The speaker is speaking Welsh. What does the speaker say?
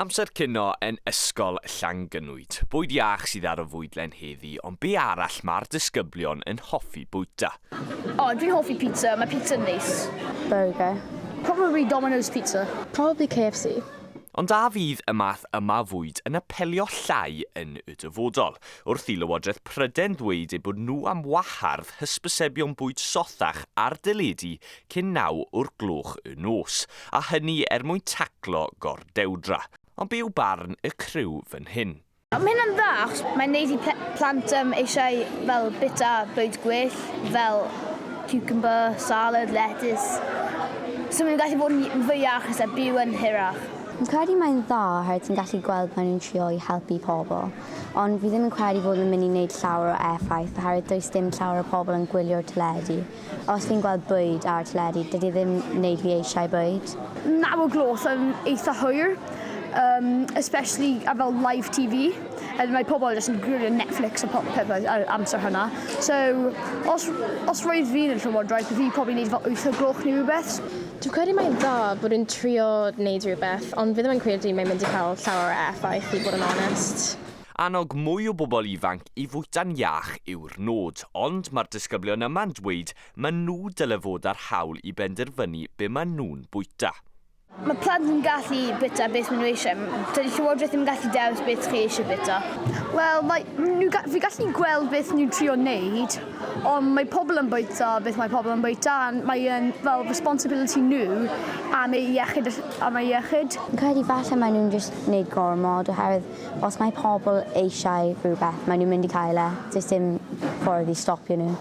Amser cinio yn Ysgol Llangynwyd. Bwyd iach sydd ar y fwydlen heddi, ond be arall mae'r disgyblion yn hoffi bwyta? O, dwi'n hoffi pizza, mae pizza yn neis. Burger. Probably Domino's pizza. Probably KFC. Ond a fydd y math yma fwyd yn apelio llai yn y dyfodol, wrth i Lywodraeth Prydain ddweud eu bod nhw am wahardd hysbysebion bwyd sothach ar deledu cyn naw o'r gloch y nos, a hynny er mwyn taclo gordewdra. Ond be yw barn y criw fan hyn? Mae hynna'n dda, achos mae'n neud i plant eisiau fel bita bwyd gwell, fel cucumber, salad, lettuce. So mae'n gallu bod yn fwy iachus a byw yn hirach. Fi'n credu mae'n dda oherwydd ti'n gallu gweld maen nhw'n trio i helpu pobl. Ond fi ddim yn credu fod nhw'n mynd i wneud llawer o effaith oherwydd does dim llawer o pobl yn gwylio'r teledu. Os fi'n gweld bwyd ar y teledu, dydy e ddim wneud fi eisiau bwyd. 9 o'r gloch yn eitha hwyr, especially ar fel live TV. A mae pobl jyst yn gwylio Netflix a popeth ar amser hynna. So, os roedd fi'n yn llywodraeth, fi probably wneud fel 8 o'r gloch neu rhywbeth. Dwi'n credu mae'n dda bod nhw'n trio wneud rhywbeth, ond fi ddim yn credu mae'n mynd i cael llawer o effaith, i bod yn onest. Annog mwy o bobl ifanc i fwyta'n iach yw'r nod, ond mae'r disgyblion yma'n dweud maen nhw dyle fod â'r hawl i benderfynu be maen nhw'n bwyta. Mae plant yn gallu bita beth maen nhw eisiau. Dydy llywodraeth ddim yn gallu dewis beth chi eisiau bita. Wel, fi gallu gweld beth nhw'n trio wneud, ond mae pobl yn bwyta beth mae pobl yn bwyta, a mae'n fel responsibility nhw am eu iechyd. Am eu iechyd. Fi'n credu falle maen nhw'n just wneud gormod oherwydd os mae pobl eisiau rhywbeth, maen nhw'n mynd i cael e. Does dim ffordd i stopio nhw.